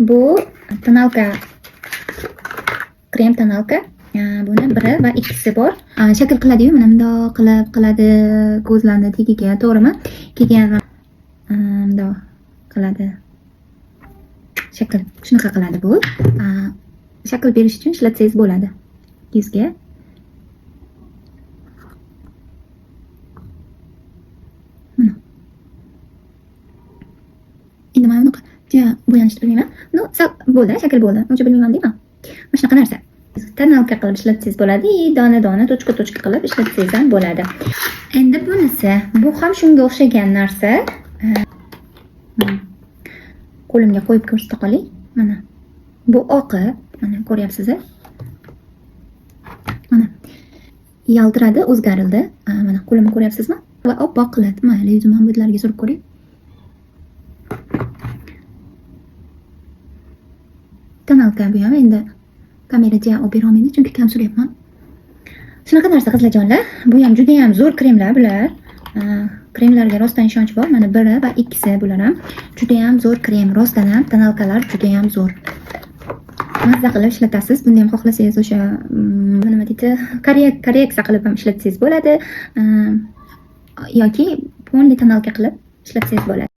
Bu тоналка, krem тоналка. Buni biri va ikkisi bor. Shakl qiladi-yu, mana bundoq qilib qiladi ko'zlarni tagiga, to'g'rimi? Keyin bundoq qiladi. Shakl shunaqa qiladi bu. Shakl berish uchun ishlatsangiz bo'ladi yuzga. Mana. Endi mana bunaqa bo'yanishni bilmayman. Ну, sal bo'ldi, shakl bo'ldi. Uncha bilmayman deyman. Mana shunaqa narsa. Тоналка qilib ishlatsangiz bo'ladi, и dona-dona, точка-точка qilib ishlatsangiz ham bo'ladi. Endi bunisi, bu ham shunga o'xshagan narsa. Qo'limga qo'yib ko'rsata qolay. Mana. Bu oqi, mana ko'ryapsiz. Mana. Yaltiradi, o'zgarildi. Mana qo'limni ko'ryapsizmi? Va oppoq qiladi. Mayli, yuzimni ham bularga surib ko'ring. Тоналка bu ham endi kameraga olib bera olmaydi, chunki kam suryapman. Shunaqa narsa, qizlarjonlar. Bu ham juda ham zo'r kremlar bular. Kremlarga rostdan ishonch bor. Mana biri va ikkisi bular ham juda ham zo'r krem, rostdan ham тоналка lar juda ham zo'r. Mazza qilib ishlatasiz. Bunda ham xohlasangiz o'sha nima deydi, korreksiya qilib ham ishlatsangiz bo'ladi. Yoki полный тоналка qilib ishlatsangiz bo'ladi.